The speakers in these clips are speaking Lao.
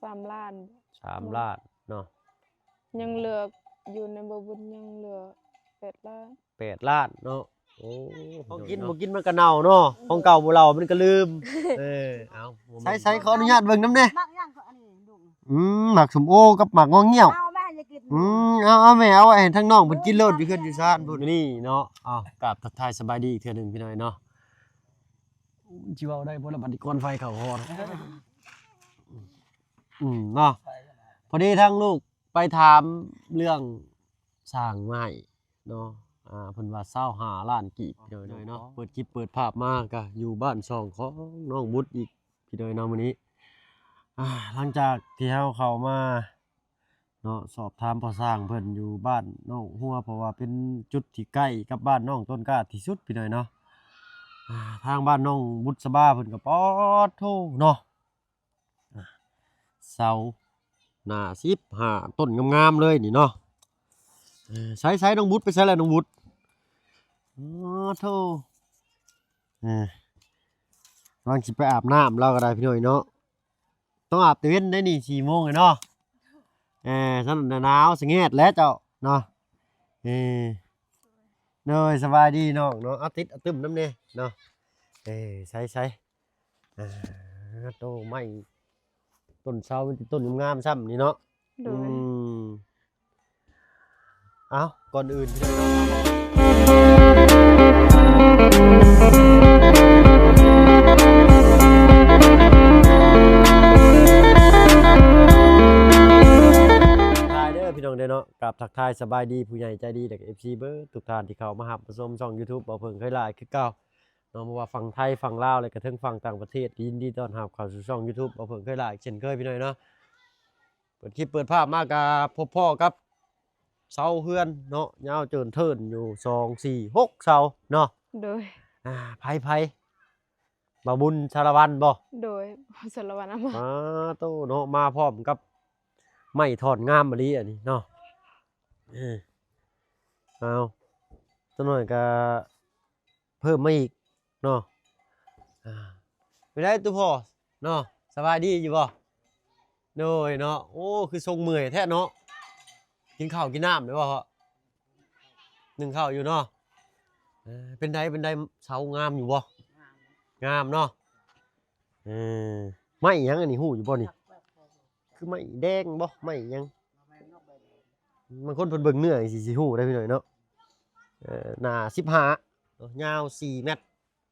ສາມລ້ານ ສາມ ລ້ານເນາະ ຍັງເຫຼືອ ຢູ່ໃນບໍ່ບຸນຍັງເຫຼືອແປດລ້ານ ແປດ ລ້ານເນາະ. ໂອ້ ຂອງກິນບໍ່ກິນມັນກໍເນົ່າເນາະ ຂອງເກົ່າບໍ່ເລົ່າມັນກໍລືມ. ເອີ ເອົາ ໃສໆ ຂໍອະນຸຍາດເບິ່ງນຳແດ່. ໝາກຫຍັງກໍອັນນີ້ລູກ? ອືມ ໝາກສົ້ມໂອກັບໝາກງວງງຽວ. ເອົາແມ່ໃຫ້ກິນ. ອືມ ເອົາໆ ແມ່ ເອົາໄວ້ໃຫ້ທາງນ້ອງເພິ່ນກິນໂລດ ຢູ່ເຮືອນຢູ່ຊານພຸ້ນ. ນີ້ເນາະ ເອົາ ກາບທັກທາຍສະບາຍດີອີກເທື່ອໜຶ່ງພີ່ນ້ອງເນາະ. ຊິເວົ້າໄດ້ບໍ່ລະ ບັດນີ້ກ່ອນໄຟເຂົ້າຮອດ. ອືມ ເນາະ ພໍດີທາງລູກໄປຖາມເລື່ອງສ້າງໄມ້ເນາະ ອ່າ ເພິ່ນວ່າຊາວຫ້າລ້ານກີບ ພີ່ນ້ອງເນາະ. ເປີດຄລິບເປີດພາບມາກະຢູ່ບ້ານຊ່ອງຂອງນ້ອງບຸດອີກ ພີ່ນ້ອງເນາະ. ມື້ນີ້ ອ່າ ຫຼັງຈາກທີ່ເຮົາເຂົ້າມາ ເນາະ ສອບຖາມພໍ່ຊ່າງເພິ່ນຢູ່ບ້ານໜອງຫົວ ເພາະວ່າເປັນຈຸດທີ່ໃກ້ກັບບ້ານນ້ອງຕົ້ນກ້າທີ່ສຸດ ພີ່ນ້ອງເນາະ. ອ່າ ທາງບ້ານນ້ອງບຸດສະບາເພິ່ນກໍປາດໂທ້ເນາະ ອ່າ ເສົາໜ້າສິບຫ້າຕົ້ນງາມໆເລີຍນີ້ເນາະ. ເອີ ໃສໆ ນ້ອງບຸດໄປໃສແລ້ວນ້ອງບຸດ? ອໍ ໂທ້ ເອີ ກຳລັງຊິໄປອາບນ້ຳລາວກໍໄດ້ ພີ່ນ້ອງເນາະ. ຕ້ອງອາບແຕ່ເວັນໄດ໋ນີ້ ສີ່ໂມງແລ້ວເນາະ. ເອີ ຊັ້ນໜາວສະແງດແຫຼະເຈົ້າເນາະ. ເອີ ໂດຍ ສະບາຍດີນ້ອງເນາະ. ເອົາຕິດເອົາຕຶ້ມນຳແດ່ເນາະ. ເອີ ໃສໆ ອ່າ ໂຕໄມ້ຕົ້ນເສົາມີແຕ່ຕົ້ນງາມໆຊ້ຳນີ້ເນາະ. ໂດຍ ອືມ ເອົ້າ ກ່ອນອື່ນ ທັກທາຍເດີພີ່ນ້ອງເດີເນາະ ກາບທັກທາຍສະບາຍດີຜູ້ໃຫຍ່ໃຈດີ ແລະກໍເອັຟຊີເບິດທຸກທ່ານທີ່ເຂົ້າມາຮັບມາຊົມຊ່ອງຢູທູບ ບໍ່ເພິ່ງເຄີຍຫຼາຍຄືເກົ່າ ເນາະ ບໍ່ວ່າຝັ່ງໄທ ຝັ່ງລາວ ແລະກະເທິງຝັ່ງຕ່າງປະເທດ ກໍຍິນດີຕ້ອນຮັບເຂົ້າສູ່ຊ່ອງຢູທູບ ບໍ່ເພິ່ງເຄີຍຫຼາຍເຊັ່ນເຄີຍ ພີ່ນ້ອງເນາະ. ເປີດຄລິບເປີດພາບມາກະພົບພໍ້ກັບເສົາເຮືອນເນາະ ຍາວເຈີນເທີນຢູ່ ສອງ ສີ່ ຫົກ ເສົາເນາະ. ໂດຍ ອ່າ ໃຜ ໃຜ ບ່າວບຸນ ສາລະວັນບໍ່? ໂດຍ ສາລະວັນ ອາ ໂຕເນາະ ມາພ້ອມກັບໄມ້ທ່ອນງາມອີ່ຫຼີອັນນີ້ເນາະ. ເອີ ເອົາ ຈັກໜ້ອຍກະ ເພີ່ມມາອີກເນາະ. ອ່າ ເປັນໃດຕູ້ພໍ່ເນາະ ສະບາຍດີຢູ່ບໍ່? ໂດຍເນາະ. ໂອ້ ຄືຊົງເມື່ອຍແທ້ເນາະ. ກິນເຂົ້າກິນນ້ຳແລ້ວບໍ່? ໜຶ້ງເຂົ້າຢູ່ເນາະ. ເອີ ເປັນໃດ ເປັນໃດ ເສົາງາມຢູ່ບໍ່? ງາມເນາະ. ເອີ ໄມ້ຫຍັງອັນນີ້ ຮູ້ຢູ່ບໍ່ນີ້? ຄືໄມ້ແດງບໍ່ ໄມ້ຫຍັງ? ບາງຄົນເພິ່ນເບິ່ງເນື້ອຈັ່ງຊີ້ຊິຮູ້ໄດ໋ ພີ່ນ້ອງເນາະ. ເອີ ໜ້າສິບຫ້າເນາະ ຍາວສີ່ແມັດ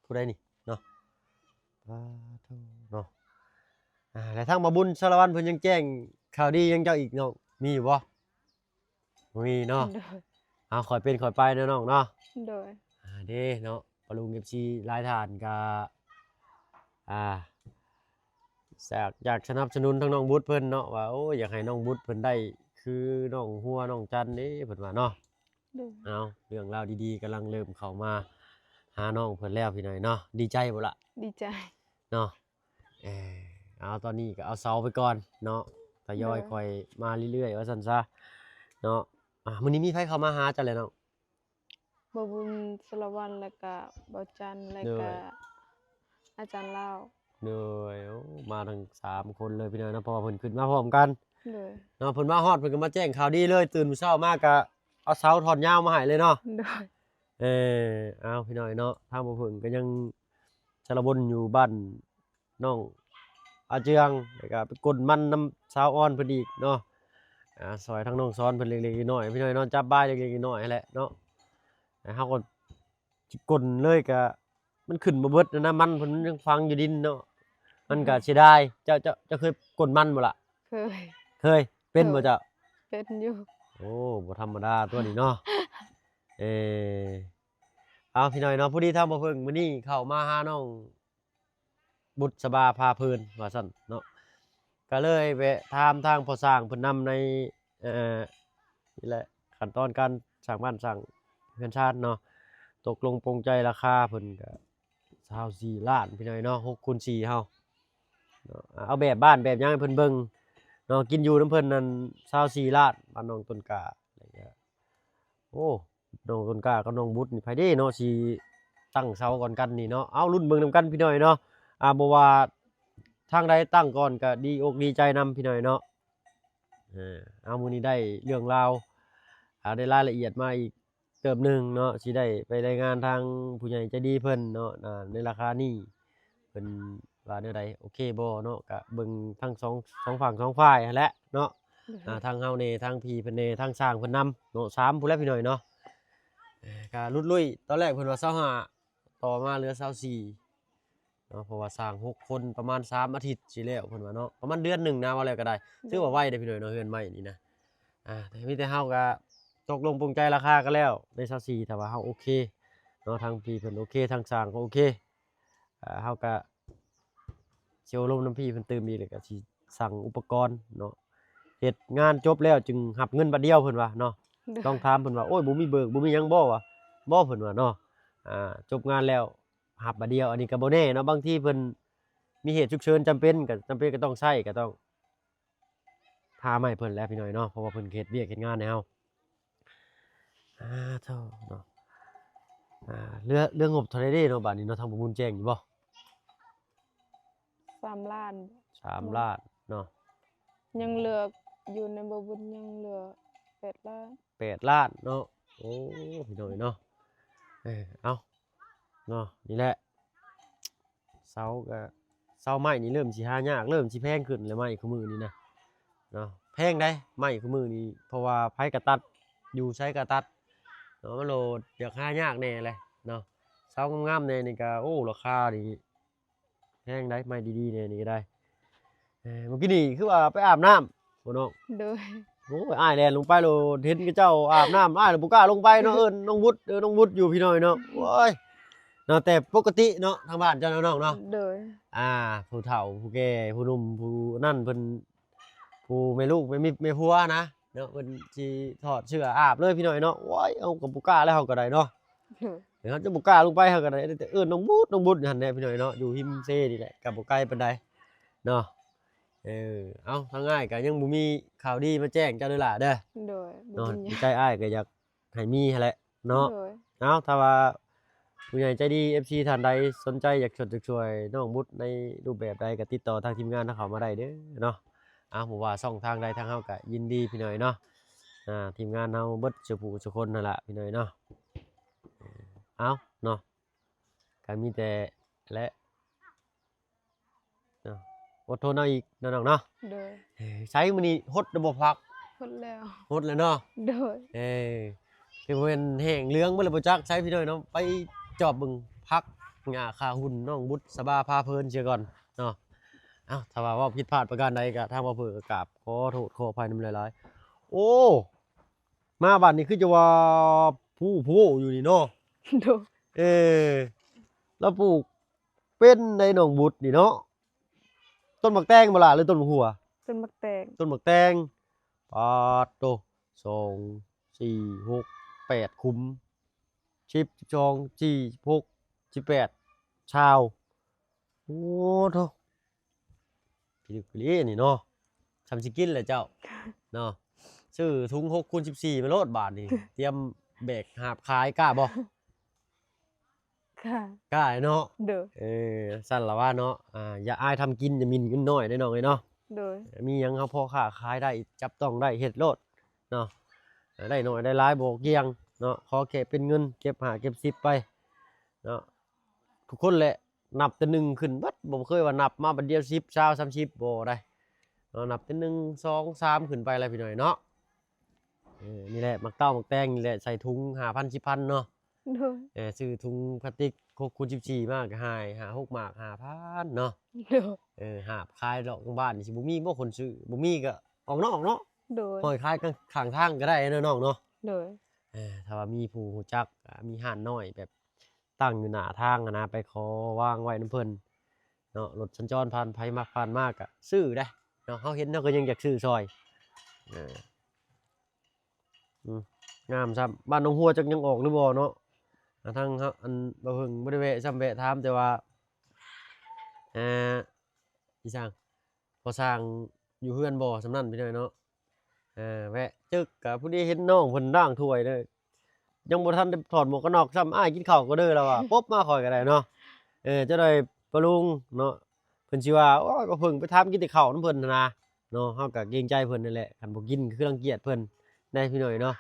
ຜູ້ໃດນີ້ເນາະ. ປາໂທ້ເນາະ. ອ່າ ແລະທາງບ່າວບຸນ ສາລະວັນ ເພິ່ນຍັງແຈ້ງຂ່າວດີຫຍັງເຈົ້າອີກນ້ອງ ມີຢູ່ບໍ່? ບໍ່ມີເນາະ. ໂດຍ ເອົາ ຄ່ອຍເປັນຄ່ອຍໄປເນາະນ້ອງເນາະ. ໂດຍ ອ່າ ເດ້ເນາະ ປ້າລຸງ ເອັຟຊີ ຫຼາຍທ່ານກະ ອ່າ ຢາກ ຢາກສະໜັບສະໜູນທາງນ້ອງບຸດເພິ່ນເນາະ ວ່າ ໂອ້ຍ ຢາກໃຫ້ນ້ອງບຸດເພິ່ນໄດ້ຄືນ້ອງຫົວ ນ້ອງຈັນເດ້ ເພິ່ນວ່າເນາະ. ໂດຍ ເອົາ ເລື່ອງລາວດີໆກຳລັງເລີ່ມເຂົ້າມາຫານ້ອງເພິ່ນແລ້ວ ພີ່ນ້ອງເນາະ. ດີໃຈບໍ່ລະ? ດີໃຈເນາະ. ເອີ ເອົາ ຕອນນີ້ກໍເອົາເສົາໄປກ່ອນເນາະ ທະຍອຍ ໂດຍ ຄ່ອຍມາເລື້ອຍໆ ວ່າຊັ້ນຊະເນາະ. ອ່າ ມື້ນີ້ມີໃຜເຂົ້າມາຫາເຈົ້າແລ້ວນ້ອງ? ບ່າວບຸນ ສາລະວັນ ແລ້ວກະບ່າວຈັນ ແລ້ວກະ ໂດຍ ອາຈານລາວ. ໂດຍ ໂອ້ ມາທັງສາມຄົນເລີຍ ພີ່ນ້ອງເນາະ ເພາະວ່າເພິ່ນຂຶ້ນມາພ້ອມກັນ. ໂດຍ ເນາະ ເພິ່ນມາຮອດເພິ່ນກໍມາແຈ້ງຂ່າວດີເລີຍ ຕື່ນມື້ເຊົ້າມາກະເອົາເສົາທ່ອນຍາວມາໃຫ້ເລີຍເນາະ. ໂດຍ ເອີ ເອົາ ພີ່ນ້ອງເນາະ ທາງບໍ່ເພິ່ງກໍຍັງຊາລະວົນຢູ່ບ້ານ ນ້ອງອາເຈືອງ ແລ້ວກະໄປກົນມັນນຳສາວອອນເພິ່ນອີກເນາະ. ອ່າ ຊ່ອຍທາງນ້ອງສອນເພິ່ນເລັກໆນ້ອຍໆ ພີ່ນ້ອງເນາະ ຈັບບາຍເລັກໆນ້ອຍໆຫັ້ນແຫຼະເນາະ. ແລ້ວເຮົາກໍຊິກົນເລີຍ ກະມັນຂຶ້ນບໍ່ເບິດນະ ມັນເພິ່ນຍັງຝັງຢູ່ດິນເນາະ ມັນກະເສຍດາຍ. ເຈົ້າ ເຈົ້າ ເຈົ້າເຄີຍກົນມັນບໍ່ລະ? ເຄີຍ ເຄີຍ. ເປັນບໍ່ເຈົ້າ? ເປັນຢູ່. ໂອ້ ບໍ່ທຳມະດາຕົວນີ້ເນາະ. ເອີ ເອົາ ພີ່ນ້ອງເນາະ ພໍດີທາງບໍ່ເພິ່ງມື້ນີ້ເຂົ້າມາຫານ້ອງ ບຸດສະບາພາເພີນວ່າຊັ້ນເນາະ ກໍເລີຍແວະຖາມທາງພໍ່ຊ່າງເພິ່ນນຳໃນ ເອີ ນີ້ແຫຼະ ຂັ້ນຕອນການສ້າງບ້ານສ້າງເຮືອນຊານເນາະ. ຕົກລົງປົງໃຈລາຄາເພິ່ນກໍຊາວສີ່ລ້ານ ພີ່ນ້ອງເນາະ ຫົກຄູນສີ່ເຮົາເນາະ. ເອົາແບບບ້ານແບບຫຍັງໃຫ້ເພິ່ນເບິ່ງເນາະ ກິນຢູ່ນຳເພິ່ນນັ້ນຊາວສີ່ລ້ານ ບ້ານໜອງຕົ້ນກ້າ ແລ້ວກໍ ໂອ້ ນ້ອງຕົ້ນກ້າກັບນ້ອງບຸດນີ້ ໃຜເດ້ເນາະ ຊິຕັ້ງເສົາກ່ອນກັນນີ້ເນາະ. ເອົາ ລຸ້ນເບິ່ງນຳກັນ ພີ່ນ້ອງເນາະ. ອ່າ ບໍ່ວ່າ ທາງໃດຕັ້ງກ່ອນກໍດີອົກດີໃຈນຳ ພີ່ນ້ອງເນາະ. ເອີ ເອົາ ມື້ນີ້ໄດ້ເລື່ອງລາວ ອ່າ ໄດ້ລາຍລະອຽດມາອີກເຕີບໜຶ່ງເນາະ ຊິໄດ້ໄປລາຍງານທາງຜູ້ໃຫຍ່ໃຈດີເພິ່ນເນາະ ອ່າ ໃນລາຄານີ້ ເພິ່ນວ່າແນວໃດ ໂອເຄບໍ່ເນາະ. ກະເບິ່ງທັງສອງ ສອງຝັ່ງສອງຝ່າຍຫັ້ນແຫຼະເນາະ ໂດຍ ອ່າ ທາງເຮົາແດ່ ທາງພີ່ເພິ່ນແດ່ ທາງຊ່າງເພິ່ນນຳເນາະ ສາມຜູ້ແຫຼະ ພີ່ນ້ອງເນາະ. ເອີ ກະຫຼຸດລຸ້ຍ ຕອນແລກເພິ່ນວ່າຊາວຫ້າ ຕໍ່ມາເຫຼືອຊາວສີ່ ເນາະ ເພາະວ່າສ້າງຫົກຄົນ ປະມານສາມອາທິດຊິແລ້ວ ເພິ່ນວ່າເນາະ ປະມານເດືອນໜຶ່ງນະ ເວົ້າແລ້ວກໍໄດ້ ໂດຍ ຖືວ່າໄວເດ້ພີ່ນ້ອງເນາະ ເຮືອນໃໝ່ນີ້ນະ. ອ່າ ແຕ່ມີແຕ່ເຮົາກໍຕົກລົງປົງໃຈລາຄາກັນແລ້ວໃນຊາວສີ່ ຖ້າວ່າເຮົາໂອເຄເນາະ ທາງພີ່ເພິ່ນໂອເຄ ທາງຊ່າງກໍໂອເຄ ອ່າ ເຮົາກໍຊິໂອ້ລົມນຳພີ່ເພິ່ນຕື່ມອີກ ແລ້ວກໍຊິສັ່ງອຸປະກອນເນາະ ເຮັດງານຈົບແລ້ວຈຶ່ງຮັບເງິນບາດດຽວ ເພິ່ນວ່າເນາະ. ໂດຍ ຕ້ອງຖາມເພິ່ນວ່າ ໂອ້ຍ ບໍ່ມີເບີກ ບໍ່ມີຫຍັງບໍ່ວະ? ບໍ່ ເພິ່ນວ່າເນາະ. ອ່າ ຈົບງານແລ້ວ ຮັບບາດດຽວ ອັນນີ້ກໍບໍ່ແນ່ເນາະ ບາງທີເພິ່ນມີເຫດສຸກເສີນຈຳເປັນ ກໍຈຳເປັນກໍຕ້ອງໃຊ້ ກໍຕ້ອງຖ້າໃຫ້ເພິ່ນແຫຼະພີ່ນ້ອງເນາະ ເພາະວ່າເພິ່ນເຮັດວຽກເຮັດງານໃຫ້ເຮົາ. ອ່າ ໂທ້ເນາະ ອ່າ ເຫຼືອ ເຫຼືອງົບເທົ່າໃດເດ້ເນາະ ບາດນີ້ເນາະ ທາງບໍ່ບຸນແຈ້ງຢູ່ບໍ່? ສາມລ້ານ ສາມລ້ານເນາະ ຍັງເຫຼືອຢູ່ໃນບໍ່ບຸນ ຍັງເຫຼືອແປດລ້ານ ແປດລ້ານເນາະ. ໂອ້ ພີ່ນ້ອງເອີຍເນາະ ເອີ ເອົາ ເນາະ ນີ້ແຫຼະ ເສົາກໍ ເສົາໄມ້ນີ້ເລີ່ມຊິຫາຍາກ ເລີ່ມຊິແພງຂຶ້ນແລ້ວ ໄມ້ຄູ່ມື້ນີ້ນະເນາະ ແພງໃດ໋ ໄມ້ຄູ່ມື້ນີ້ ເພາະວ່າໃຜກໍຕັດ ຢູ່ໃສກໍຕັດເນາະ ມັນໂລດຢາກຫາຍາກແດ່ແຫຼະເນາະ. ເສົາງາມໆແດ່ນີ້ກໍ ໂອ້ ລາຄານີ້ແພງໃດ໋ ໄມ້ດີໆແດ່ນີ້ກໍໄດ້. ເອີ ມື້ກີ້ນີ້ຄືວ່າໄປອາບນ້ຳບໍ່ນ້ອງ? ໂດຍ ໂອ້ຍ ອ້າຍແລ່ນລົງໄປໂລດ ເຫັນເຂົາເຈົ້າອາບນ້ຳ ອ້າຍລະບໍ່ກ້າລົງໄປເນາະ ເອີ້ນນ້ອງບຸດ ເອີ້ນນ້ອງບຸດຢູ່ ພີ່ນ້ອງເນາະ. ໂອ້ຍ ເນາະ ແຕ່ປົກກະຕິເນາະ ທາງບ້ານເຈົ້ານ້ອງໆເນາະ ໂດຍ ອ່າ ຜູ້ເຖົ້າຜູ້ແກ່ ຜູ້ໜຸ່ມຜູ້ນັ້ນເພິ່ນ ຜູ້ແມ່ລູກແມ່ມິດແມ່ຜົວນະເນາະ ເພິ່ນຊິຖອດເສື້ອອາບເລີຍ ພີ່ນ້ອງເນາະ. ໂອ້ຍ ເຮົາກໍບໍ່ກ້າແລ້ວ ເຮົາກໍໄດ້ເນາະ ໂດຍ ເຮົາຈະບໍ່ກ້າລົງໄປ ເຮົາກໍໄດ້ແຕ່ເອີ້ນນ້ອງບຸດ ນ້ອງບຸດຫັ້ນແຫຼະ ພີ່ນ້ອງເນາະ ຢູ່ຮິມເຊນີ້ແຫຼະ ກໍບໍ່ໄກປານໃດເນາະ. ເອີ ເອົາ ທາງອ້າຍກໍຍັງບໍ່ມີຂ່າວດີມາແຈ້ງເຈົ້າເດີຫຼ້າເດີ ໂດຍ ເນາະ ບໍ່ເປັນຫຍັງ ໃຈອ້າຍກໍຢາກ ໃຫ້ມີຫັ້ນແຫຼະເນາະ. ໂດຍ ເອົາ ຖ້າວ່າຜູ້ໃຫຍ່ໃຈດີ ເອັຟຊີ ທ່ານໃດສົນໃຈຢາກຊ່ວຍ ຢາກຊ່ວຍນ້ອງບຸດໃນຮູບແບບໃດ ກໍຕິດຕໍ່ທາງທີມງານເຮົາເຂົ້າມາໄດ້ເດີເນາະ. ເອົາ ບໍ່ວ່າຊ່ອງທາງໃດ ທາງເຮົາກໍຍິນດີ ພີ່ນ້ອງເນາະ. ອ່າ ທີມງານເຮົາເບິດສູ່ຜູ້ສູ່ຄົນຫັ້ນລະ ພີ່ນ້ອງເນາະ. ເອົາເນາະ ກໍມີແຕ່ແຫຼະ ເນາະ ອົດທົນເອົາອີກເນາະນ້ອງເນາະ. ໂດຍ ເອີ ໃສມື້ນີ້ຫົດແລ້ວບໍ່ຜັກ? ຫົດແລ້ວ ຫົດແລ້ວເນາະ. ໂດຍ ເອີ ຖືວ່າແມ່ນແຫ້ງເຫຼືອງເບິດແລ້ວບໍ່ຈັກໃສ ພີ່ນ້ອງເນາະ. ໄປຈອບເບິ່ງຜັກຫຍ້າຄາຫຸ່ນ ນ້ອງບຸດສະບາພາເພີນເສຍກ່ອນເນາະ. ເອົ້າ ຖ້າວ່າເວົ້າຜິດພາດປະການໃດກໍ ທາງບ່າວເພີກະກາບຂໍໂທດຂໍອະໄພນຳຫຼາຍໆ. ໂອ້ ມາບັດນີ້ຄືຈະວ່າຜູ້ຜູ້ຢູ່ນີ້ເນາະ. ໂດຍ ເອີ ລາວປູກ ເປັນໃດໜອງບຸດນີ້ເນາະ. ຕົ້ນໝາກແຕງບໍ່ລະ ຫຼືຕົ້ນໝາກຫົ່ວ? ຕົ້ນໝາກແຕງ ຕົ້ນໝາກແຕງ. ປາດໂຕ ສອງ ສີ່ ຫົກ ແປດ ຂຸມ ສິບ ສິບສອງ ສິບສີ່ ສິບຫົກ ສິບແປດ ຊາວ. ໂອ້ໂທ້ ພິລຶກອີ່ຫຼີນີ້ເນາະ. ຊ່ຳຊິກິນແຫຼະເຈົ້າເນາະ. ຊື້ຖົງຫົກຄູນສິບສີ່ມາໂລດບາດນີ້ ຕຽມແບກຫາບຂາຍ ກ້າບໍ່? ກ້າ ກ້າເນາະ. ໂດຍ ເອີ ຊັ້ນລະວ່າເນາະ. ອ່າ ຢ່າອາຍທຳກິນ ຢ່າໝິ່ນເງິນນ້ອຍເດ້ນ້ອງເອີຍເນາະ. ໂດຍ ມີຫຍັງເຮົາພໍຄ້າຂາຍໄດ້ ຈັບຕ້ອງໄດ້ ເຮັດໂລດເນາະ. ໄດ້ໜ້ອຍໄດ້ຫຼາຍບໍ່ກ່ຽງເນາະ ຂໍແຄ່ເປັນເງິນ ເກັບຫ້າເກັບສິບໄປເນາະ. ທຸກຄົນແຫຼະ ນັບແຕ່ໜຶ່ງຂຶ້ນເບິດ ບໍ່ເຄີຍວ່ານັບມາບັດດຽວສິບ ຊາວ ສາມສິບ ບໍ່ໄດ້ເນາະ. ນັບແຕ່ໜຶ່ງ ສອງ ສາມ ຂຶ້ນໄປແລ້ວພີ່ນ້ອງເນາະ. ເອີ ນີ້ແຫຼະ ໝາກເຕົ້າໝາກແຕງນີ້ແຫຼະ ໃສ່ຖົງຫ້າພັນ ສິບພັນເນາະ. ໂດຍ ເອີ ຊື້ຖົງພລາສຕິກຫົກຄູນສິບສີ່ມາກໍຫາຍ ຫ້າຫົກໝາກ ຫ້າພັນເນາະ. ໂດຍ ເອີ ຫາບຂາຍດອກ ບ້ານນີ້ຊິບໍ່ມີບໍ່ຄົນຊື້? ບໍ່ມີກໍອອກນອກເນາະ. ໂດຍ ຫ້ອຍຂາຍຂ້າງທາງກໍໄດ້ເນາະນ້ອງເນາະ. ໂດຍ ເອີ ຖ້າວ່າມີຜູ້ຮູ້ຈັກ ອ່າ ມີຮ້ານນ້ອຍແບບ ຕັ້ງຢູ່ໜ້າທາງຫັ້ນນະ ໄປຂໍວາງໄວ້ນຳເພິ່ນເນາະ. ລົດສັນຈອນຜ່ານໄປມາ ຜ່ານມາກະຊື້ໄດ້ເນາະ. ເຮົາເຫັນເຮົາກໍຍັງຢາກຊື້ຊ່ອຍ. ເອີ ອືມ ງາມຊ້ຳ. ບ້ານໜອງຫົວຈັກຍັງອອກຫຼືບໍ່ເນາະ. ອ່າ ທາງເຮົາ ອັນ ບ່າວເພິ່ງບໍ່ໄດ້ແວະຊ້ຳ ແວະຖາມແຕ່ວ່າ ອ່າ ອີ່ຊ່າງ ພໍສ້າງຢູ່ເຮືອນບໍ່ ສ່ຳນັ້ນພີ່ນ້ອງເນາະ. ເອີ ແວະຈຶກ ກະພໍດີເຫັນນ້ອງເພິ່ນລ້າງຖ້ວຍເດີ ຍັງບໍ່ທັນໄດ້ຖອດໝວກກັນນັອກຊ້ຳ. ອ້າຍກິນເຂົ້າກ່ອນເດີ ລາວວ່າ ປົບມາຂ້ອຍກໍໄດ້ເນາະ. ເອີ ເຈົ້າໄດ້ປະລຸງເນາະ ເພິ່ນຊິວ່າ ໂອ້ຍ ບໍ່ເພິ່ງໄປຖາມກິນແຕ່ເຂົ້ານຳເພິ່ນຫັ້ນນະເນາະ. ເຮົາກໍເກງໃຈເພິ່ນນັ້ນແຫຼະ ຄັນບໍ່ກິນກໍຄືລັງກຽດເພິ່ນໄດ໋ ພີ່ນ້ອງເອີຍເນາະ.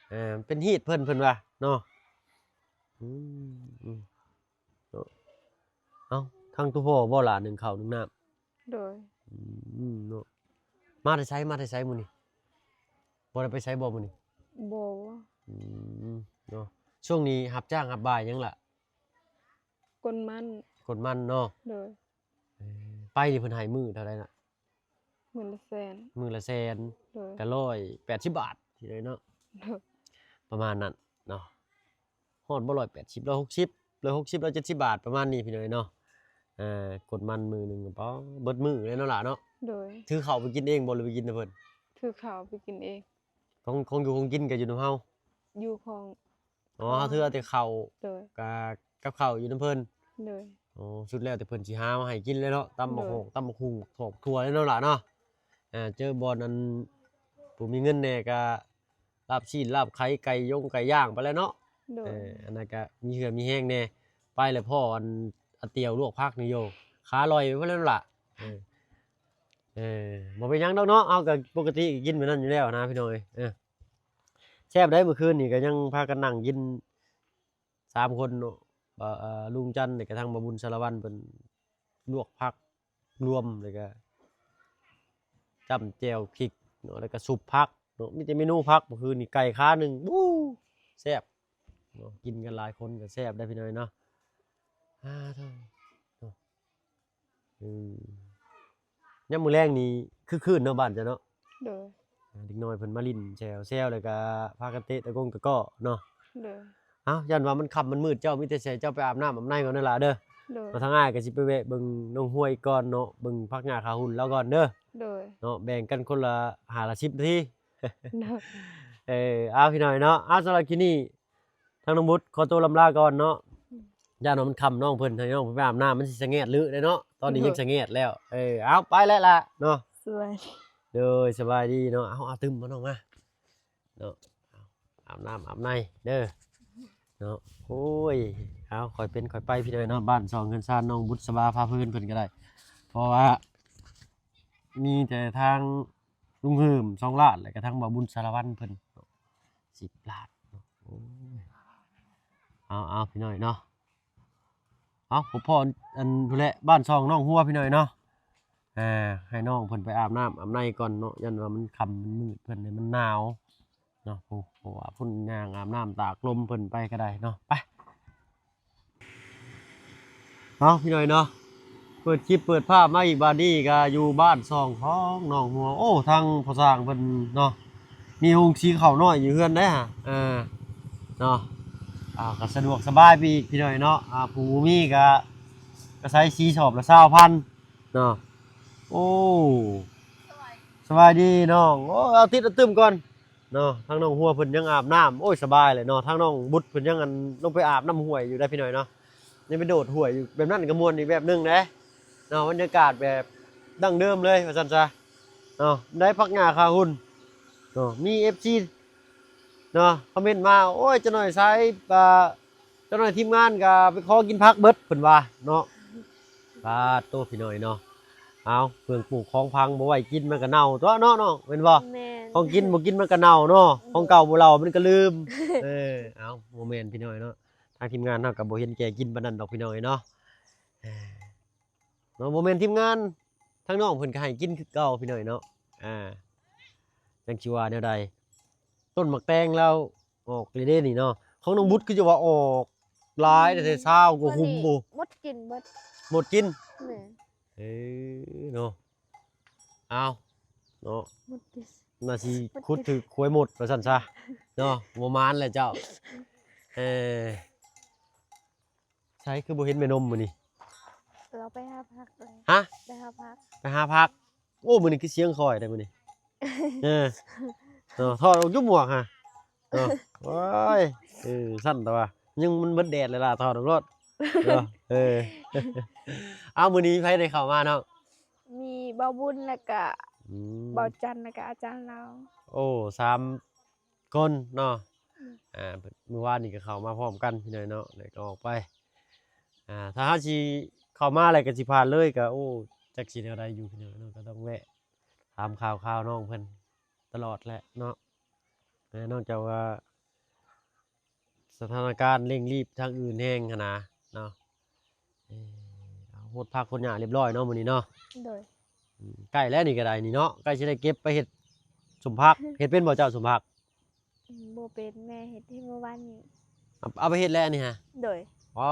ເອີ ເປັນຮີດເພິ່ນ ເພິ່ນວ່າເນາະ. ອືມ ອືມ ເນາະ. ເອົ້າ ທາງໂຕພໍ່ບໍ່ຫຼານໜຶ້ງເຂົ້າໜຶ້ງນ້ຳ? ໂດຍ. ອືມ ເນາະ. ມາແຕ່ໃສ ມາແຕ່ໃສມື້ນີ້? ບໍ່ໄດ້ໄປໃສບໍ່ມື້ນີ້? ບໍ່. ອືມ ເນາະ. ຊ່ວງນີ້ຮັບຈ້າງຮັບບາຍຫຍັງລະ? ກົນມັນ. ກົນມັນເນາະ. ໂດຍ. ເອີ ໄປນີ້ເພິ່ນໃຫ້ມື້ເທົ່າໃດນະ? ມື້ລະແສນ. ມື້ລະແສນ. ໂດຍ. ກໍຮ້ອຍແປດສິບບາດ ຊິໄດ້ເນາະ. ໂດຍ. ປະມານນັ້ນເນາະ. ຮອດບໍ່ ຮ້ອຍແປດສິບ ຮ້ອຍຫົກສິບ ຮ້ອຍຫົກສິບ ຮ້ອຍເຈັດສິບບາດ ປະມານນີ້ ພີ່ນ້ອງເອີຍເນາະ. ເອີ ກົນມັນມື້ໜຶ່ງ ປາ ເບິດມື້ເລີຍເນາະຫຼາເນາະ. ໂດຍ. ຖືເຂົ້າໄປກິນເອງບໍ່ ຫຼືໄປກິນນຳເພິ່ນ? ຖືເຂົ້າໄປກິນເອງ. ຂອງ ຂອງຢູ່ຂອງກິນກໍຢູ່ນຳເຮົາ? ຢູ່ຂອງ ອໍ ເຮົາຖືເອົາແຕ່ເຂົ້າ. ໂດຍ. ກະ ກັບເຂົ້າຢູ່ນຳເພິ່ນ. ໂດຍ. ອໍ ສຸດແລ້ວແຕ່ເພິ່ນຊິຫາມາໃຫ້ກິນແຫຼະເນາະ. ຕຳບັກຫຸ່ງ ໂດຍ ຕຳບັກຫຸ່ງ ຖອກຖົ່ວແຫຼະເນາະຫຼາເນາະ. ເອີ ເຈີບ່ອນອັນ ຜູ້ມີເງິນແດ່ກະ ລາບຊີ້ນ ລາບໄຂ່ ໄກ່ຢົງໄກ່ຢ່າງໄປແລ້ວເນາະ. ໂດຍ. ເອີ ອັນນັ້ນກະມີເຫື່ອມີແຮງແດ່. ໄປແລ້ວພໍ້ອັນ ອາຕຽວລວກຜັກນີ້ໂຢ ຂາລອຍໄປພຸ້ນແລ້ວລະ. ເອີ ເອີ ບໍ່ເປັນຫຍັງດອກເນາະ ເຮົາກະປົກກະຕິກິນແບບນັ້ນຢູ່ແລ້ວນະ ພີ່ນ້ອງເອີຍ. ເອີ ແຊບໄດ໋ ມື້ຄືນນີ້ກະຍັງພາກັນນັ່ງກິນສາມຄົນເນາະ. ເອີ ລຸງຈັນ ແລ້ວກະທັງບ່າວບຸນສາລະວັນ ເພິ່ນລວກຜັກ ລວມ ແລ້ວກະຈ້ຳແຈ່ວພິກເນາະ ແລ້ວກະຊຸບຜັກເນາະ. ມີແຕ່ເມນູຜັກ ມື້ຄືນນີ້ໄກ່ຄາໜຶ່ງ ອູ້ ແຊບເນາະ. ກິນກັນຫຼາຍຄົນກໍແຊບໄດ໋ ພີ່ນ້ອງເນາະ. ອາ ໂທ້ ເນາະ. ອືມ ຍາມມື້ແລງນີ້ຄຶກຄື້ນເນາະ ບ້ານເຈົ້າເນາະ. ໂດຍ. ອ່າ ເດັກນ້ອຍເພິ່ນມາຫຼິ້ນແຊວໆ ແລ້ວກະພາກັນເຕະຕະກົງຕະກ້ອເນາະ. ໂດຍ. ເອົ້າ ຢ້ານວ່າມັນຄ່ຳມັນມືດ ເຈົ້າມີແຕ່ໃສ່ເຈົ້າໄປອາບນ້ຳອາບໃນກ່ອນເດີ. ໂດຍ. ມາທາງອ້າຍກໍຊິໄປແວະເບິ່ງນ້ອງຫ້ວຍກ່ອນເນາະ ເບິ່ງຜັກຫຍ້າຂາຫຸ່ນລາວກ່ອນເດີ. ໂດຍ. ເນາະ ແບ່ງກັນຄົນລະຫ້າລະສິບນາທີ. ໂດຍ. ເອີ ເອົາ ພີ່ນ້ອງເນາະ ເອົາ ສຳລັບຄລິບນີ້ ທາງນ້ອງບຸດຂໍຕົວລຳລາກ່ອນເນາະ. ອືມ. ຢ້ານວ່າມັນຄ່ຳ ນ້ອງເພິ່ນ ໃຫ້ນ້ອງເພິ່ນໄປອາບນ້ຳ ມັນຊິສະແງດເລີຍເນາະ ຕອນນີ້ຍັງສະແງດແລ້ວ. ເອີ ເອົາ ໄປແລ້ວລະເນາະ. ສະບາຍດີ. ໂດຍ ສະບາຍດີເນາະ. ເອົາ ເອົາຕື່ມມານ້ອງມາເນາະ. ເອົາ ອາບນ້ຳອາບໃນເດີເນາະ. ໂອ້ຍ ເອົາ ຄ່ອຍເປັນຄ່ອຍໄປ ພີ່ນ້ອງເນາະ. ບ້ານຊ່ອງເຮືອນຊານນ້ອງບຸດສະບາພາເພີນເພິ່ນກໍໄດ້ ເພາະວ່າມີແຕ່ທາງລຸງເຮີມ ສອງລ້ານ ແລ້ວກໍທາງບ່າວບຸນສາລະວັນເພິ່ນ ສິບລ້ານເນາະ. ໂອ້ຍ ເອົາ ເອົາ ພີ່ນ້ອງເນາະ. ເອົາ ພໍ້ໆ ອັນພຸ້ນແຫຼະ ບ້ານຊ່ອງນ້ອງຫົວ ພີ່ນ້ອງເນາະ. ອ່າ ໃຫ້ນ້ອງເພິ່ນໄປອາບນ້ຳອາບໃນກ່ອນເນາະ ຢ້ານວ່າມັນຄ່ຳມັນມືດເພິ່ນ ມັນໜາວເນາະ. ໂອ້ ເພາະວ່າພຸ້ນ ຍ່າງອາບນ້ຳຕາກລົມເພິ່ນໄປກໍໄດ້ເນາະ. ໄປ ເອົາ ພີ່ນ້ອງເນາະ ເປີດຄລິບເປີດພາບມາອີກ ບາດນີ້ກໍຢູ່ບ້ານຊ່ອງຂອງນ້ອງຫົວ. ໂອ້ ທາງພໍ່ຊ່າງເພິ່ນເນາະ ມີໂຮງສີເຂົ້ານ້ອຍຢູ່ເຮືອນເດ້. ເອີ ເນາະ ອ່າ ກໍສະດວກສະບາຍໄປອີກ ພີ່ນ້ອງເນາະ. ອ່າ ຜູ້ບໍ່ມີກໍ ກໍໃຊ້ສີສອບລະຊາວພັນເນາະ. ໂອ້ ສະບາຍດີນ້ອງ. ໂອ້ ເອົາ ຕິດເອົາຕື່ມກ່ອນ ເນາະ. ທາງນ້ອງຫົວເພິ່ນຍັງອາບນ້ຳ ໂອ້ຍ ສະບາຍເລີຍເນາະ. ທາງນ້ອງບຸດເພິ່ນຍັງ ອັນ ລົງໄປອາບນ້ຳຫ້ວຍຢູ່ໄດ໋ ພີ່ນ້ອງເນາະ. ຍັງໄປໂດດຫ້ວຍຢູ່ ແບບນັ້ນກໍມ່ວນອີກແບບໜຶ່ງເດ້ເນາະ. ບັນຍາກາດແບບດັ້ງເດີມເລີຍວ່າຊັ້ນຊະເນາະ. ໄດ້ຜັກຫຍ້າຂາຫຸ່ນເນາະ. ມີເອັຟຊີເນາະ ຄອມເມັນມາ ໂອ້ຍ ຈັກໜ້ອຍສາຍ ອ່າ ຈັກໜ້ອຍທີມງານກໍໄປຂໍກິນຜັກເບິດ ເພິ່ນວ່າເນາະ. ປາດໂຕ ພີ່ນ້ອງເນາະ. ເອົາ ເຄື່ອງປູກຂອງຝັງບໍ່ໄວ້ກິນມັນກໍເນົ່າຕົວະເນາະນ້ອງ ແມ່ນບໍ່? ແມ່ນ. ຂອງກິນບໍ່ກິນມັນກໍເນົ່າເນາະ. ຂອງເກົ່າບໍ່ເລົ່າມັນກໍລືມ. ເອີ ເອົາ ບໍ່ແມ່ນ ພີ່ນ້ອງເນາະ. ທາງທີມງານເຮົາກໍບໍ່ເຫັນແກ່ກິນປານນັ້ນດອກ ພີ່ນ້ອງເນາະ. ເອີ ເນາະ ບໍ່ແມ່ນທີມງານ ທາງນ້ອງເພິ່ນກໍໃຫ້ກິນຄືເກົ່າ ພີ່ນ້ອງເນາະ. ອ່າ ຈັກຊິວ່າແນວໃດ. ຕົ້ນໝາກແຕງລາວອອກເລີຍເດ້ນີ້ເນາະ. ຂອງນ້ອງບຸດຄືຈະວ່າອອກຫຼາຍແທ້ ຊາວກວ່າຫຸ່ມພຸ້ນ. ໝົດກິນເບິດ. ໝົດກິນ? ແມ່ນ. ເອີ ເນາະ. ເອົາ ເນາະ ໝົດກິນ. ໜ້າຊິຂຸດຖືກຄວາຍໝົດວ່າຊັ້ນຊະເນາະ. ບໍ່ໝານແຫຼະເຈົ້າ. ເອີ ໃສຄືບໍ່ເຫັນແມ່ນົມມື້ນີ້? ລາວໄປຫາຜັກເລີຍ. ຮະ? ໄປຫາຜັກ. ໄປຫາຜັກ. ໂອ້ ມື້ນີ້ຄືສຽງຄ່ອຍແທ້ມື້ນີ້. ເອີ ເນາະ ຖອດອອກຢູ່ໝວກຫະເນາະ. ໂອ້ຍ ເອີ ຊັ້ນແຕ່ວ່າຍັງມັນເບິດແດດແລ້ວລະ ຖອດອອກໂລດເນາະ. ເອີ ເອົາ ມື້ນີ້ມີໃຜໄດ້ເຂົ້າມານ້ອງ? ມີບ່າວບຸນ ແລ້ວກະ ອືມ ບ່າວຈັນ ແລ້ວກະອາຈານລາວ. ໂອ້ ສາມ ຄົນເນາະ. ອືມ ອ່າ ມື້ວານນີ້ກໍເຂົ້າມາພ້ອມກັນ ພີ່ນ້ອງເນາະ ແລ້ວກໍອອກໄປ. ອ່າ ຖ້າເຮົາຊິ ຂົ້າມາແລ້ວກໍຊິຜ່ານເລີຍ ກໍ ໂອ້ ຈັກຊິແນວໃດຢູ່ພີ່ນ້ອງເນາະ ກໍຕ້ອງແວະຖາມຂ່າວຄາວນ້ອງເພິ່ນຕະຫຼອດແຫຼະເນາະ. ເອີ ນອກຈາກວ່າສະຖານະການເລັ່ງລີບທາງອື່ນແຮງຫັ້ນນະເນາະ. ເອີ ເອົາ ຫົດຜັກຫົດຫຍ້າຮຽບຮ້ອຍເນາະມື້ນີ້ເນາະ. ໂດຍ. ອືມ ໃກ້ແລ້ວນີ້ກໍໄດ້ນີ້ເນາະ ໃກ້ຊິໄດ້ເກັບໄປເຮັດສົມຜັກ. ເຮັດເປັນບໍ່ເຈົ້າສົມຜັກ? ອືມ ບໍ່ເປັນ ແມ່ເຮັດໃຫ້ມື້ວານນີ້. ເອົາ ເອົາໄປເຮັດແລ້ວອັນນີ້ຫະ? ໂດຍ. ອໍ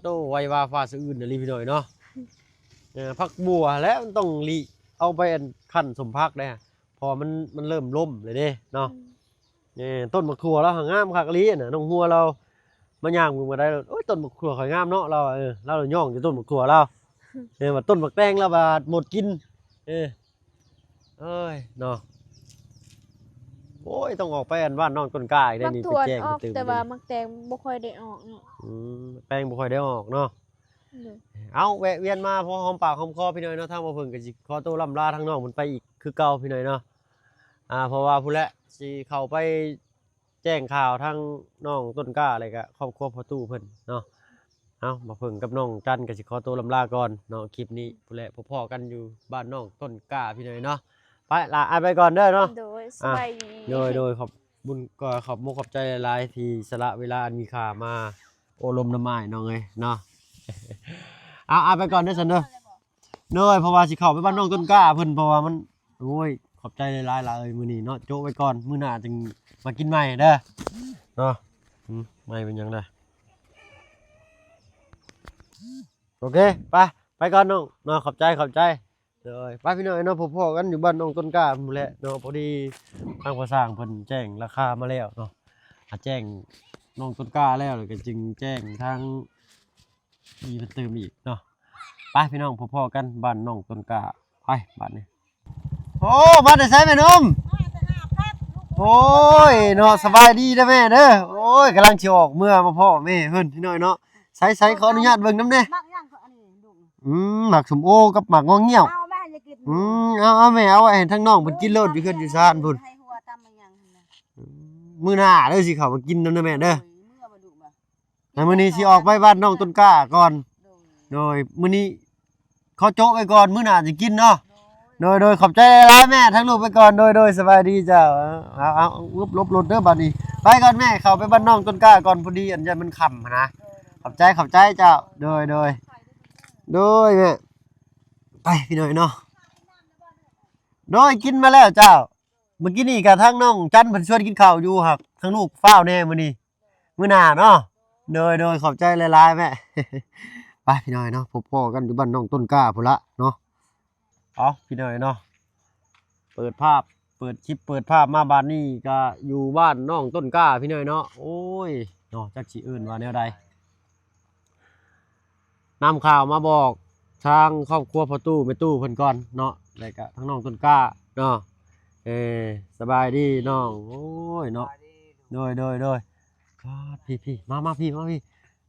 ໂຕ ໄວວາຟ້າສະອືນອີ່ຫຼີພີ່ນ້ອງເນາະ. ເອີ ຜັກບົ່ວແຫຼະ ມັນຕ້ອງລີ້ ເອົາໄປອັນ ຄັ້ນສົມຜັກໄດ໋ ເພາະວ່າມັນ ມັນເລີ່ມລົ້ມແລ້ວເດ້ເນາະ. ອືມ ເອີ ຕົ້ນໝາກຖົ່ວລາວຫາງາມຄັກອີ່ຫຼີຫັ້ນນະ ນ້ອງຫົວລາວມາຍ່າງເບິ່ງມາໄດ້ ໂອ້ຍ ຕົ້ນໝາກຖົ່ວຂ້ອຍງາມເນາະ ລາວວ່າ. ເອີ ລາວຍ້ອງຢູ່ຕົ້ນໝາກຖົ່ວລາວ. ເອີ ວ່າຕົ້ນໝາກແຕງລາວບາດໝົດກິນ. ເອີ ເອີຍເນາະ ໂອ້ຍ ຕ້ອງອອກໄປອັນບ້ານນ້ອງຕົ້ນກ້າອີກແລ້ວນີ້ ໄປແຈ້ງເພິ່ນຕື່ມ. ແຕ່ວ່າໝາກແຕງບໍ່ຄ່ອຍໄດ້ອອກເນາະ. ອືມ ໝາກແຕງບໍ່ຄ່ອຍໄດ້ອອກເນາະ. ໂດຍ. ເອົາ ແວະວຽນມາພໍຫອມປາກຫອມຄໍພີ່ນ້ອງເນາະ ທາງບ່າວເຜິ້ງກໍຊິຂໍໂຕລ່ຳລາທາງນ້ອງເພິ່ນໄປອີກຄືເກົ່າພີ່ນ້ອງເນາະ. ອ່າ ເພາະວ່າພຸ້ນແຫຼະ ຊິເຂົ້າໄປ ແຈ້ງຂ່າວທາງນ້ອງຕົ້ນກ້າ ແລ້ວກະຄອບຄົວພໍ່ຕູ້ເພິ່ນເນາະ. ເອົາ ບ່າວເຜິ້ງກັບນ້ອງຈັນກໍຊິຂໍໂຕລ່ຳລາກ່ອນເນາະ ຄລິບນີ້ພຸ້ນແຫຼະ ພໍ້ກັນຢູ່ບ້ານນ້ອງຕົ້ນກ້າພີ່ນ້ອງເນາະ. ໄປລະ ອ້າຍໄປກ່ອນເດີເນາະ. ໂດຍ ສະບາຍດີ. ໂດຍ ໂດຍ ຂອບບຸນ ກໍຂອບມຸກຂອບໃຈຫຼາຍໆ ທີ່ສະຫຼະເວລາອັນມີຄ່າມາໂອ້ລົມນຳອ້າຍນ້ອງເອີຍເນາະ. ເອົາ ອ້າຍໄປກ່ອນເດີຊັ້ນເດີ. ໂດຍ ເພາະວ່າຊິເຂົ້າໄປບ້ານນ້ອງຕົ້ນກ້າເພິ່ນ ເພາະວ່າມັນ ໂອ້ຍ ຂອບໃຈຫຼາຍໆ ຫຼາຍເອີຍ ມື້ນີ້ເນາະ ໂຈະໄວ້ກ່ອນ ມື້ໜ້າຈຶ່ງມາກິນໃໝ່ເດີເນາະ. ອືມ ໄໝ່ເປັນຫຍັງລະ? ໂອເຄ ໄປ ໄປກ່ອນນ້ອງເນາະ ຂອບໃຈ ຂອບໃຈ. ໂດຍ ໄປພີ່ນ້ອງເນາະ ພໍ້ໆ ກັນຢູ່ບ້ານນ້ອງຕົ້ນກ້າພຸ້ນແຫຼະເນາະ. ພໍດີທາງພໍ່ຊ່າງເພິ່ນແຈ້ງລາຄາມາແລ້ວເນາະ ຫາແຈ້ງນ້ອງຕົ້ນກ້າແລ້ວ ແລ້ວກໍຈຶ່ງແຈ້ງທາງ ມີເພິ່ນຕື່ມອີກເນາະ. ໄປພີ່ນ້ອງ ພໍ້ໆ ກັນບ້ານນ້ອງຕົ້ນກ້າ. ໄປບາດນີ້. ໂອ້ ມາແຕ່ໃສແມ່ນົມ? ໂອ້ຍເນາະ ສະບາຍດີເດີແມ່ເດີ. ໂອ້ຍ ກຳລັງຊິອອກເມືອມາພໍ້ແມ່ເພິ່ນພີ່ນ້ອງເນາະ. ໃສໆ ຂໍອະນຸຍາດເບິ່ງນຳແດ່. ໝາກຫຍັງກໍອັນນີ້ລູກ? ອືມ ໝາກສົ້ມໂອກັບໝາກງອງງຽວ. ເອົາໄວ້ໃຫ້ກິນ. ອືມ ເອົາໆ ແມ່ ເອົາໄວ້ໃຫ້ທາງນ້ອງເພິ່ນກິນໂລດ ຢູ່ເຮືອນຢູ່ຊານພຸ້ນ. ໃຫ້ຫົວຕຳໝາກຫຍັງຫັ້ນນະ. ອືມ ມື້ໜ້າເດີ ຊິເຂົ້າມາກິນນຳເດີແມ່ເດີ. ໂດຍ ເມືອບໍ່ດຸບະ? ແລ້ວມື້ນີ້ຊິອອກໄປບ້ານນ້ອງຕົ້ນກ້າກ່ອນ. ໂດຍ ໂດຍ ມື້ນີ້ຂໍໂຈະໄວ້ກ່ອນ ມື້ໜ້າຊິກິນເນາະ. ໂດຍ ໂດຍ ໂດຍ ຂອບໃຈຫຼາຍໆ ແມ່ ທາງລູກໄປກ່ອນ. ໂດຍ ໂດຍ ສະບາຍດີເຈົ້າ. ເອົາ ເອົາ ເອົາ ຫຼົບ ຫຼົບລົດເດີບາດນີ້. ໄປກ່ອນແມ່ ເຂົ້າໄປບ້ານນ້ອງຕົ້ນກ້າກ່ອນ ພໍດີອັນ ຢ້ານມັນຄ່ຳຫັ້ນນະ. ໂດຍ ໂດຍ ຂອບໃຈ ຂອບໃຈເຈົ້າ. ໂດຍ ໂດຍ ໂດຍ ແມ່ ໄປພີ່ນ້ອງເນາະ. ໂດຍ ກິນມາແລ້ວເຈົ້າ. ເມື່ອກີ້ນີ້ກະທາງນ້ອງຈັນເພິ່ນຊວນກິນເຂົ້າຢູ່ ຫາກທາງລູກຟ້າວແດ່ມື້ນີ້ ມື້ໜ້າເນາະ. ໂດຍ ໂດຍ ຂອບໃຈຫຼາຍໆ ແມ່. ໄປພີ່ນ້ອງເນາະ ພົບພໍ້ກັນຢູ່ບ້ານນ້ອງຕົ້ນກ້າພຸ້ນລະເນາະ. ເອົາ ພີ່ນ້ອງເນາະ ເປີດພາບ ເປີດຄລິບ ເປີດພາບມາບາດນີ້ກະຢູ່ບ້ານນ້ອງຕົ້ນກ້າພີ່ນ້ອງເນາະ. ໂອ້ຍເນາະ ຈັກຊິເອີ້ນວ່າແນວໃດ. ນຳຂ່າວມາບອກທາງຄອບຄົວພໍ່ຕູ້ແມ່ຕູ້ເພິ່ນກ່ອນເນາະ ແລ້ວກະທາງນ້ອງຕົ້ນກ້າເນາະ. ເອີ ສະບາຍດີນ້ອງ. ໂອ້ຍເນາະ ໂດຍ ໂດຍ ໂດຍ. ປາດ ພີ່ໆ ມາ ມາ ພີ່ ມາ ພີ່.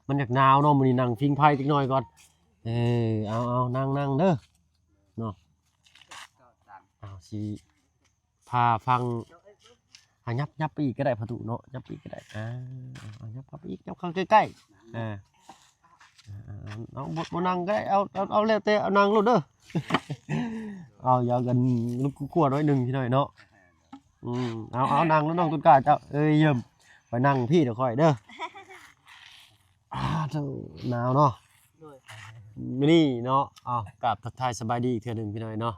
ມັນຢາກໜາວເນາະ ມື້ນີ້ນັ່ງຜິງໄຟຈັກໜ້ອຍກ່ອນ. ເອີ ເອົາ ເອົາ ນັ່ງ ນັ່ງເດີເນາະ. ເອົາ ຊິ ພາຟັງ ຫາ ຫຍັບ ຫຍັບໄປອີກກໍໄດ້ພໍ່ຕູ້ເນາະ ຫຍັບໄປອີກກໍໄດ້. ອ່າ ເອົາ ຫຍັບເຂົ້າໄປອີກ ຫຍັບເຂົ້າໃກ້ໆ. ອ່າ ເອົາ ບໍ່ ບໍ່ນັ່ງກໍໄດ້ ເອົາ ເອົາ ເອົາແລ້ວແຕ່ ເອົານັ່ງໂລດເດີ. ເອົາ ຢາກກັນລຸກກົວໜ້ອຍໜຶ່ງພີ່ນ້ອງເນາະ. ອືມ ເອົາ ເອົານັ່ງໂລດນ້ອງຕົ້ນກ້າເຈົ້າ. ເອີຍ ຢ້ຽມ ໄປນັ່ງພີ້ດຽວຂ້ອຍເດີ. ອ້າ ໂທ້ ໜາວເນາະ. ໂດຍ ມື້ນີ້ເນາະ ເອົາ ກາບທັກທາຍສະບາຍດີອີກເທື່ອໜຶ່ງພີ່ນ້ອງເນາະ.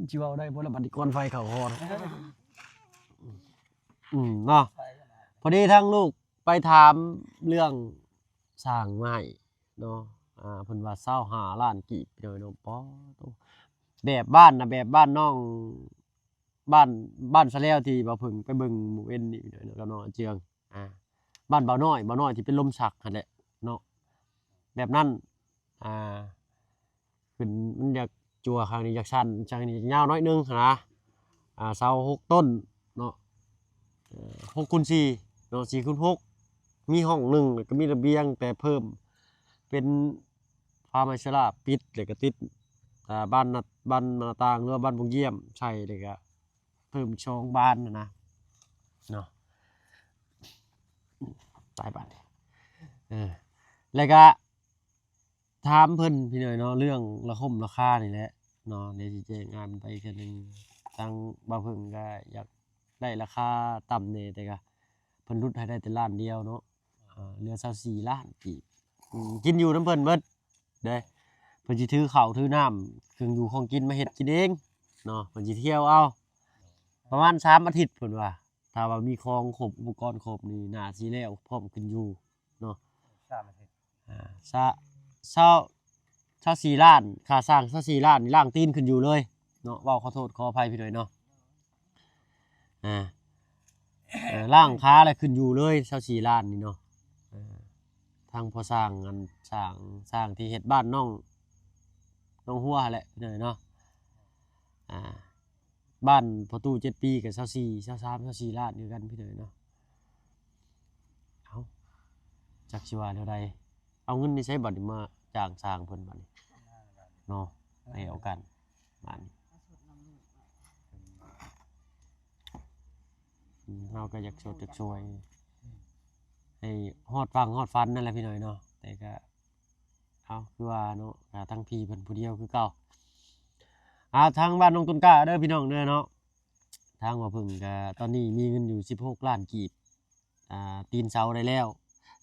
ຊິເວົ້າໄດ້ບໍ່ລະ ບັດນີ້ກ່ອນໄຟເຂົ້າຮອດ. ອືມ ເນາະ ພໍດີທາງລູກໄປຖາມເລື່ອງສ້າງໄມ້ເນາະ. ອ່າ ເພິ່ນວ່າຊາວຫ້າລ້ານກີບ ພີ່ນ້ອງເນາະ. ປາໂຕ ແບບບ້ານນະ ແບບບ້ານນ້ອງ ບ້ານ ບ້ານສະແລວທີ່ບ່າວເຜິ້ງໄປເບິ່ງມື້ເວັນນີ້ເນາະ ກັບນ້ອງອາເຈືອງ. ອ່າ ບ້ານບ່າວນ້ອຍ ບ່າວນ້ອຍທີ່ເປັນລົມສັກຫັ້ນແຫຼະເນາະ ແບບນັ້ນ. ອ່າ ຂຶ້ນມັນຢາກຈົວຂ້າງນີ້ ຢາກສັ້ນ ຂ້າງນີ້ຢາກຍາວໜ້ອຍໜຶ່ງຫັ້ນນະ. ອ່າ ເສົາຫົກຕົ້ນເນາະ ເອີ ຫົກຄູນສີ່ເນາະ ສີ່ຄູນຫົກ ມີຫ້ອງໜຶ່ງ ແລ້ວກໍມີລະບຽງ ແຕ່ເພີ່ມເປັນຝາໄມ້ເຊລາປິດ ແລ້ວກໍຕິດ ອ່າ ບານໜ້າ ບານໜ້າຕ່າງ ຫຼືວ່າບານໂປ່ງຢ້ຽມໃສ່ ແລ້ວກໍເພີ່ມສອງບານຫັ້ນນະເນາະ. ຕາຍບາດນີ້ ເອີ ແລ້ວກໍ ຖາມເພິ່ນພີ່ນ້ອງເນາະ ເລື່ອງລາຄົມລາຄານີ້ແຫຼະເນາະ ດຽວຊິແຈ້ງອ່ານໄປເທື່ອໜຶ່ງ. ທາງບ່າວເພິ່ງກໍຢາກໄດ້ລາຄາຕ່ຳແດ່ ແຕ່ກໍເພິ່ນຫຼຸດໃຫ້ໄດ້ແຕ່ລ້ານດຽວເນາະ ເຫຼືອຊາວສີ່ລ້ານກີບ. ອືມ ກິນຢູ່ນຳເພິ່ນເບິດເດ້ ເພິ່ນຊິຖືເຂົ້າຖືນ້ຳ ເຄື່ອງຢູ່ຂອງກິນມາເຮັດກິນເອງເນາະ ເພິ່ນຊິທ່ຽວເອົາ ປະມານສາມອາທິດເພິ່ນວ່າ. ຖ້າວ່າມີຂອງຄົບ ອຸປະກອນຄົບນີ້ ໜ້າຊິແລ້ວພ້ອມຂຶ້ນຢູ່ເນາະ ສາມອາທິດ ອ່າ ຊະ ຊາວ ຊາວສີ່ລ້ານ ຄ່າສ້າງຊາວສີ່ລ້ານນີ້ ລ້າງຕີນຂຶ້ນຢູ່ເລີຍເນາະ. ເວົ້າຂໍໂທດຂໍອະໄພພີ່ນ້ອງເນາະ ອ່າ ເອີ ລ້າງຂາແລ້ວຂຶ້ນຢູ່ເລີຍ ຊາວສີ່ລ້ານນີ້ເນາະ. ເອີ ທາງພໍ່ຊ່າງ ອັນ ຊ່າງ ຊ່າງທີ່ເຮັດບ້ານນ້ອງ ນ້ອງຫົວຫັ້ນແຫຼະພີ່ນ້ອງເນາະ ອ່າ ບ້ານພໍ່ຕູ້ເຈັດປີກໍຊາວສີ່ ຊາວສາມ ຊາວສີ່ລ້ານຄືກັນພີ່ນ້ອງເນາະ. ເອົ້າ ຈັກຊິວ່າແນວໃດ ເອົາເງິນໃນໃສບັດນີ້ມາຈ້າງສ້າງເພິ່ນບັດນີ້ເນາະ ໃຫ້ເອົາກັນບັດນີ້. ອືມ ເຮົາກໍຢາກຊົດຢາກຊ່ວຍ ໃຫ້ຮອດຝັ່ງຮອດຝັນນັ້ນແຫຼະພີ່ນ້ອງເນາະ ແຕ່ກໍ ເອົາ ຄືວ່າເນາະ ກໍທາງພີ່ເພິ່ນຜູ້ດຽວຄືເກົ່າ. ອ່າ ທາງບ້ານນ້ອງຕົ້ນກ້າເດີພີ່ນ້ອງເດີເນາະ ທາງບ່າວເພິ່ງກໍຕອນນີ້ມີເງິນຢູ່ສິບຫົກລ້ານກີບ ອ່າ ຕີນເສົາໄດ້ແລ້ວ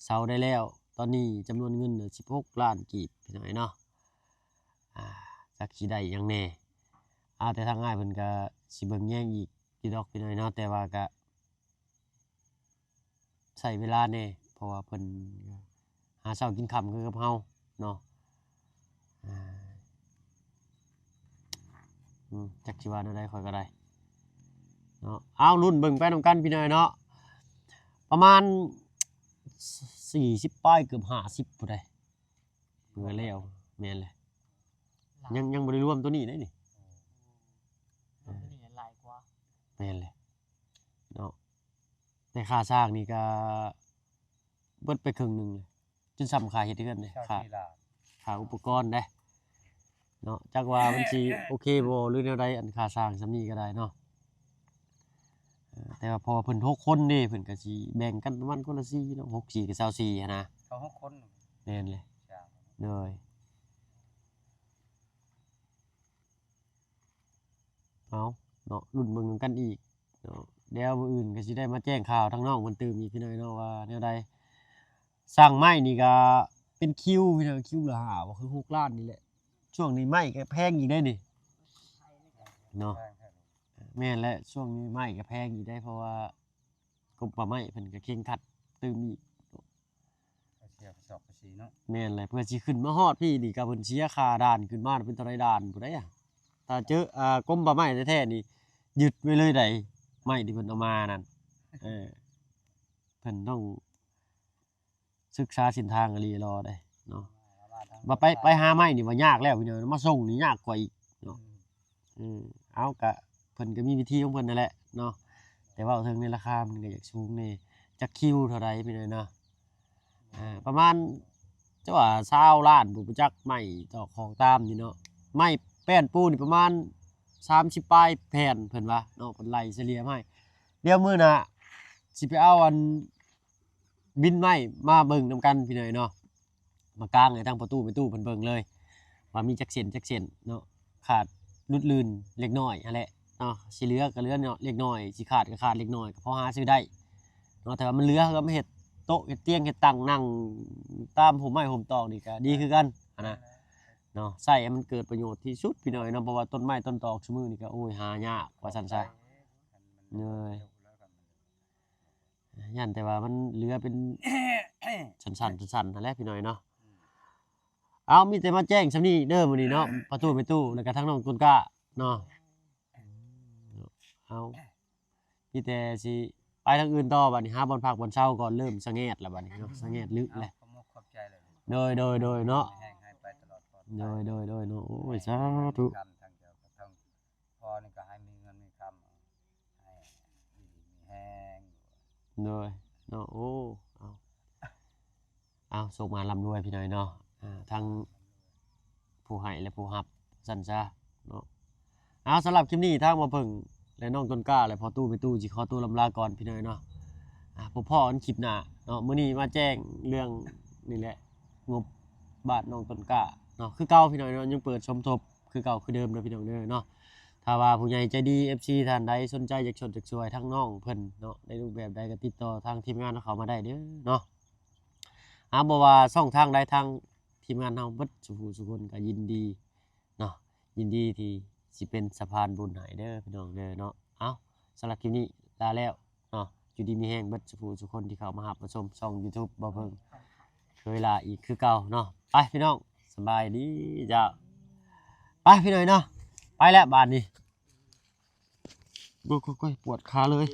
ເສົາໄດ້ແລ້ວ ຕອນນີ້ຈຳນວນເງິນສິບຫົກລ້ານກີບພີ່ນ້ອງເນາະ. ອ່າ ຈັກຊິໄດ້ຫຍັງແດ່ ອ່າ ແຕ່ທາງອ້າຍເພິ່ນກໍຊິເບິ່ງແຍງອີກຢູ່ດອກພີ່ນ້ອງເນາະ ແຕ່ວ່າກໍ ໃຊ້ເວລາແດ່ ເພາະວ່າເພິ່ນຫາເຊົ້າກິນຄ່ຳຄືກັບເຮົາເນາະ. ອ່າ ອືມ ຈັກຊິວ່າແນວໃດຂ້ອຍກໍໄດ້ເນາະ. ເອົາ ລຸ້ນເບິ່ງໄປນຳກັນພີ່ນ້ອງເນາະ ປະມານສີ່ສິບປາຍ ເກືອບຫ້າສິບພຸ້ນໃດ ເພື່ອແລ້ວ. ແມ່ນແຫຼະ ຍັງ ຍັງບໍ່ໄດ້ລວມຕົວນີ້ເດ້ນີ້ ລວມຕົວນີ້ຫຼາຍກວ່າ. ແມ່ນແຫຼະ ເນາະ ແຕ່ຄ່າສ້າງນີ້ກະເບິດໄປເຄິ່ງໜຶ່ງ ຈົນສ່ຳຄ່າເຮັດເຮືອນເດ້ ຊາວສີ່ລ້ານ ຄ່າ ຄ່າອຸປະກອນເດ້ເນາະ. ຈັກວ່າມັນຊິໂອເຄບໍ່ ຫຼືແນວໃດ ອັນຄ່າສ້າງສ່ຳນີ້ກໍໄດ້ເນາະ. ເອີ ແຕ່ວ່າເພາະວ່າເພິ່ນຫົກຄົນເດ້ ເພິ່ນກໍຊິແບ່ງກັນປະມານຄົນລະສີ່ເນາະ ຫົກສີ່ກໍຊາວສີ່ຫັ້ນນະ ເຂົາຫົກຄົນ. ແມ່ນເລີຍ ໂດຍ. ເອົາເນາະ ລຸ້ນເບິ່ງນຳກັນອີກເນາະ. ດຽວມື້ອື່ນກໍຊິໄດ້ມາແຈ້ງຂ່າວທາງນ້ອງເພິ່ນຕື່ມອີກພີ່ນ້ອງເນາະ ວ່າແນວໃດ. ສ້າງໄມ້ນີ້ກໍເປັນຄິວພີ່ນ້ອງ ຄິວລະຫ້າບໍ່ ຄືຫົກລ້ານນີ້ແຫຼະ. ຊ່ວງນີ້ໄມ້ກໍແພງອີກເດ້ນີ້ເນາະ. ແມ່ນແຫຼະ ຊ່ວງນີ້ໄມ້ກໍແພງອີກເດ້ ເພາະວ່າ ກົມປ່າໄມ້ເພິ່ນກໍເຄັ່ງຄັດຕື່ມອີກ ເສຍພາສີເນາະ. ແມ່ນແຫຼະ ເພື່ອຊິຂຶ້ນມາຮອດພີ້ນີ້ກໍເພິ່ນເສຍຄ່າດ່ານຂຶ້ນມາເປັນເທົ່າໃດດ່ານພຸ້ນໃດ. ຖ້າເຈີ ອ່າ ກົມປ່າໄມ້ແທ້ໆນີ້ຍຶດໄວ້ເລີຍໃດ ໄມ້ທີ່ເພິ່ນເອົາມານັ້ນ. ເອີ ເພິ່ນຕ້ອງສຶກສາເສັ້ນທາງອີ່ຫຼີລໍເດ້ເນາະ. ວ່າໄປ ໄປຫາໄມ້ນີ້ວ່າຍາກແລ້ວພີ່ນ້ອງ ມາສົ່ງນີ້ຍາກກວ່າອີກເນາະ. ອືມ ເອີ ເອົາ ກະເພິ່ນກໍມີວິທີຂອງເພິ່ນນັ້ນແຫຼະເນາະ ແຕ່ເວົ້າເຖິງໃນລາຄາມັນກໍຢາກສູງແດ່. ຈັກຄິວເທົ່າໃດພີ່ນ້ອງເນາະ ອ່າ ປະມານ ຈະວ່າຊາວລ້ານບໍ່ ບໍ່ຈັກ ໄມ້ຕອກຂອງຕາມນີ້ເນາະ. ໄມ້ແປ້ນປູນີ້ປະມານສາມສິບປາຍແຜ່ນເພິ່ນວ່າເນາະ ເພິ່ນໄລ່ສະເລ່ຍມາໃຫ້. ດຽວມື້ໜ້າຊິໄປເອົາອັນ ບິນໄມ້ມາເບິ່ງນຳກັນພີ່ນ້ອງເນາະ ມາກາງໃຫ້ທາງພໍ່ຕູ້ແມ່ຕູ້ເພິ່ນເບິ່ງເລີຍ ວ່າມີຈັກເສັ້ນຈັກເສັ້ນເນາະ. ຂາດຫຼຸດລື່ນເລັກນ້ອຍຫັ້ນແຫຼະເນາະ ຊິເຫຼືອກໍເຫຼືອເນາະ ເລັກນ້ອຍ ຊິຂາດກໍຂາດເລັກນ້ອຍ ກໍພໍຫາຊື້ໄດ້ເນາະ. ແຕ່ວ່າມັນເຫຼືອ ເຮົາກໍມາເຮັດໂຕະເຮັດຕຽງເຮັດຕັ່ງນັ່ງຕາມຮົ່ມໄມ້ຮົ່ມຕອກນີ້ກໍດີຄືກັນຫັ້ນນະເນາະ. ໃຊ້ໃຫ້ມັນເກີດປະໂຫຍດທີ່ສຸດພີ່ນ້ອງເນາະ ເພາະວ່າຕົ້ນໄມ້ຕົ້ນຕອກຊຸມື້ນີ້ກໍ ໂອ້ຍ ຫາຍາກວ່າຊັ້ນຊະເລີຍ. ຢ້ານແຕ່ວ່າມັນເຫຼືອເປັນຊັ້ນໆ ຊັ້ນໆ ຫັ້ນແຫຼະພີ່ນ້ອງເນາະ. ເອົາ ມີແຕ່ມາແຈ້ງສ່ຳນີ້ເດີມື້ນີ້ເນາະ ພໍ່ຕູ້ແມ່ຕູ້ ແລ້ວກໍທາງນ້ອງຕົ້ນກ້າເນາະ. ເອົາ ມີແຕ່ຊິໄປທາງອື່ນຕໍ່ບັດນີ້ ຫາບ່ອນພັກບ່ອນເຊົາກ່ອນ ເລີ່ມສະແງດແລ້ວບັດນີ້ເນາະ ສະແງດລຶກແລ້ວ. ຂອບອົກຂອບໃຈເລີຍ ໂດຍ ໂດຍ ໂດຍເນາະ ໃຫ້ແຮງໃຫ້ໄປຕະຫຼອດປອດໄພ ໂດຍ ໂດຍ ໂດຍເນາະ. ໂອ້ຍ ສາທຸ ທາງເຈົ້າກໍທາງ ພໍ່ນີ້ກໍໃຫ້ມີເງິນມີຄຳ ໃຫ້ຢູ່ດີມີແຮງ ໂດຍເນາະ. ໂອ້ ເອົາ ເອົາ ໂຊກມາລ່ຳລວຍພີ່ນ້ອງເນາະ ອ່າ ທັງຜູ້ໃຫ້ ແລະ ຜູ້ຮັບ ຊັ້ນຊະເນາະ. ເອົາ ສຳລັບຄລິບນີ້ ທາງບ່າວເຜິ້ງ ແລະ ນ້ອງຕົ້ນກ້າ ແລະ ພໍ່ຕູ້ແມ່ຕູ້ ຊິຂໍຕົວລ່ຳລາກ່ອນພີ່ນ້ອງເນາະ. ອ່າ ພົບພໍ້ກັນຄລິບໜ້າເນາະ ມື້ນີ້ມາແຈ້ງເລື່ອງນີ້ແຫຼະ ງົບ ບ້ານໜອງຕົ້ນກ້າເນາະ ຄືເກົ່າພີ່ນ້ອງເນາະ ຍັງເປີດສົມທົບຄືເກົ່າຄືເດີມເດີພີ່ນ້ອງເດີເນາະ. ຖ້າວ່າຜູ້ໃຫຍ່ໃຈດີ ເອັຟຊີ ທ່ານໃດສົນໃຈຢາກຊົດຢາກຊ່ວຍທາງນ້ອງເພິ່ນເນາະ ໃນຮູບແບບໃດກໍຕິດຕໍ່ທາງທີມງານເຮົາເຂົ້າມາໄດ້ເດີເນາະ. ຫາບໍ່ວ່າຊ່ອງທາງໃດ ທາງທີມງານເຮົາເບິດສູ່ຜູ້ສູ່ຄົນກໍຍິນດີເນາະ ຍິນດີທີ່ຊິເປັນສະພານບຸນໃຫ້ເດີພີ່ນ້ອງເດີເນາະ. ເອົ້າ ສຳລັບຄລິບນີ້ລາແລ້ວເນາະ ຢູ່ດີມີແຮງເບິດສູ່ຜູ້ສູ່ຄົນທີ່ເຂົ້າມາຮັບມາຊົມຊ່ອງ YouTube ບໍ່ເພິ່ງເຄີຍລາອີກຄືເກົ່າເນາະ. ໄປພີ່ນ້ອງ ສະບາຍດີເຈົ້າ. ໄປພີ່ນ້ອງເນາະ ໄປແລ້ວບາດນີ້ ໂອ້ຍ ໂອ້ຍ ໂອ້ຍ ປວດຂາເລີຍ.